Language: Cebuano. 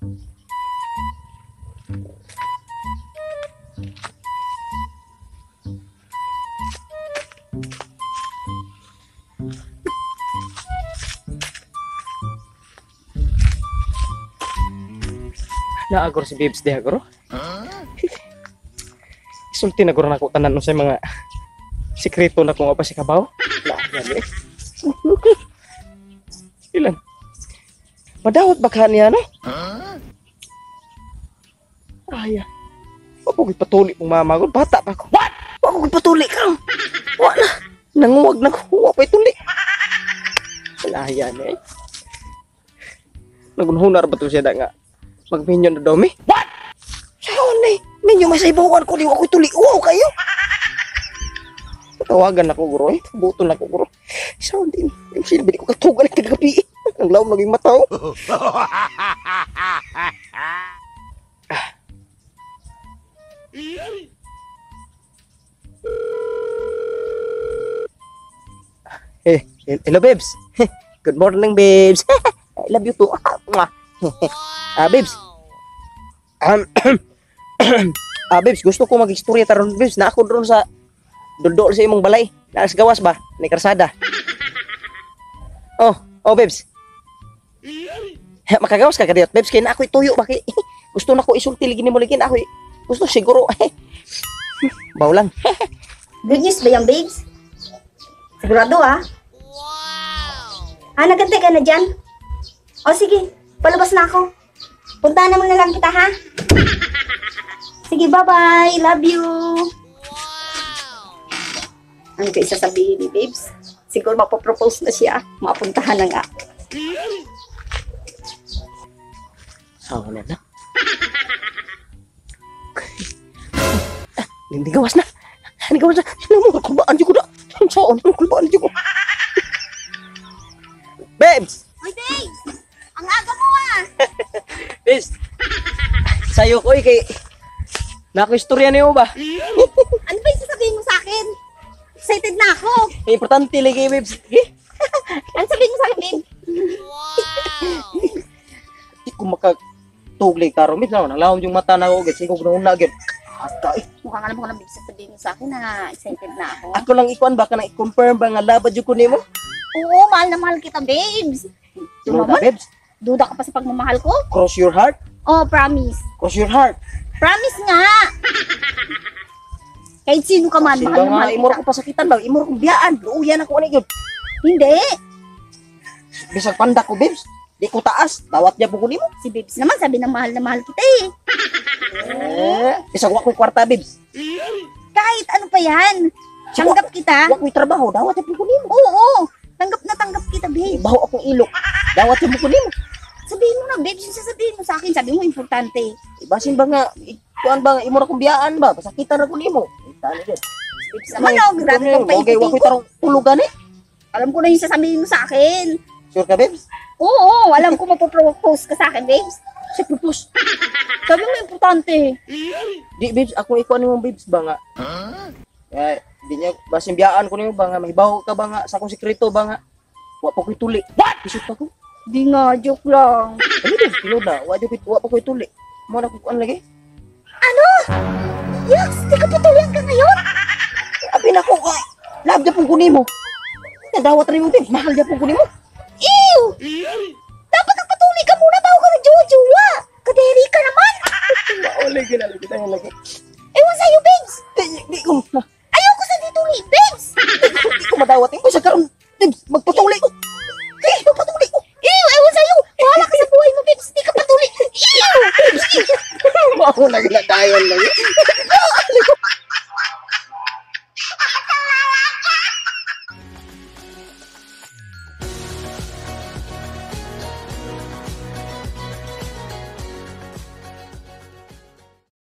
Naagor si Babes diha guro. Isulti na guro nako tanan sa mga sikreto na kung apa si kabaw. Na, gani. Ilan? Madawat ba ka niya, no? Ay, wa ko gipatuli mong mama ko. Bata pa ko. What? Wa ko gipatuli ka. Wala. Nanguwag na ko. Wa pa ituli. Wala yan eh. Nagunhunar ba to siya da nga? Magminyo na daw mi? What? Saan eh? Minyo may saibawan ko. Di wa ko ituli. Wow kayo. Tawagan ako guro eh. Buto na ko guro. Saan din? Yung silbi di ko katugan ang tagagabi. Ang lawom naging mataw. Eh, hello babes. Good morning babes. I love you too. Babes. Babes, gusto ko mag-istorya taron babes. Na ako doon sa duldol sa imong balay. Naas gawas ba? Ni karsada. Oh, babes. Makagawas ka kadiyot babes kay na ako'y tuyo ba kay gusto na ko isulti lagi nimo lagi na ako'y gusto siguro. Baw lang. Good news ba yan, babes? Sigurado ah. Wow! Ah, nagantay ka na dyan? O sige, palabas na ako. Puntahan naman na lang kita, ha? Sige, bye-bye. Love you. Wow! Ano kayo sasabihin ni babes? Siguro mapapropose na siya. Mapuntahan na nga. Sawa na. Hindi gawas na. Hindi gawas na. Sino mo? Kulbaan di ko na. Saan? Kulbaan di ko. Babes! Hoy, babes! Ang aga mo ah! Babes! Sayo ko eh kay... Nako-istorya niyo ba? Ano ba yung sasabihin mo sa akin? Excited na ako! Eh, importante lagi, babes. Eh? Ano sabihin mo sa akin, babe? Wow! Di ko makatuglig karon. Babes, nalawom yung mata na ako. Sige ko na agad. Ata eh. Mukhang alam ko lang, babes, sasabihin mo sa akin na excited na ako. Ako lang ikuan ba ka na i-confirm ba nga labad yung kunin mo? Oo, mahal na mahal kita, babes. Duda, babes. Duda ka pa sa pagmamahal ko? Cross your heart? Oh, promise. Cross your heart. Promise nga! Kahit sino ka man, mahal na mahal kita. Imuro ko pasakitan ba? Imuro kong biyaan. Luuyan ako ano yun. Hindi. Bisag panda ko, babes. Di ko taas. Dawat niya po kunin mo. Si babes naman, sabi na mahal kita eh. Eh, bisag wa ko'y kwarta, babes. Kahit ano pa yan. Tanggap kita. Wa ko'y trabaho. Dawat niya po kunin mo. Oo. Tanggap na tanggap kita, babes. Baho akong ilok. Dawat niya po kunin mo. Sabihin mo na, babes. Yung sasabihin mo sa akin, sabi mo, importante. Basin ba nga, ikuan ba nga, imura kong biyaan ba? Pasakitan na ko nimo. Babes naman, oh, grabe kang Okay, wa ko'y paikot-ikot. tarong tulugan eh. Alam ko na yung sasabihin mo sa akin. Sure ka, babes? Oo, alam ko mapopropose ka sa akin, babes. Sa propose. Sabi mo, importante. Di, babes, ako ikuan nimo, babes ba nga? Eh, di niya, basin biyaan ko nimo ba nga, mahibaw ka ba nga, sa akong sikreto ba nga? Wa pa ko'y tuli. What? Isot pa ko. Di nga, joke lang. Ano, babes, tinuod na. Wa pa ko'y tuli. Mo na ko kuan lagi. Ano? Yaks, di ka patuloyan ka ngayon? Abi na ko, love niya pong kunin mo. Nadawat rin mo, babes. Mahal niya pong kunin mo. Ew! Dapat nagpatuloy ka muna bago ka nagjowa-jowa. Kaderi ka naman. Maulay ka na lagi tayo lagi. Ewan sa'yo, babes. Di ko na. Ayoko sa dituloy, babes. Di ko madawat. Ko sa karon, babes, magpatuloy ko. Eh, magpatuloy ko. Ew, ewan sa'yo. Bahala ka sa buhay mo, babes. Di ka patuloy. Ew! Maulay ka na tayo lagi.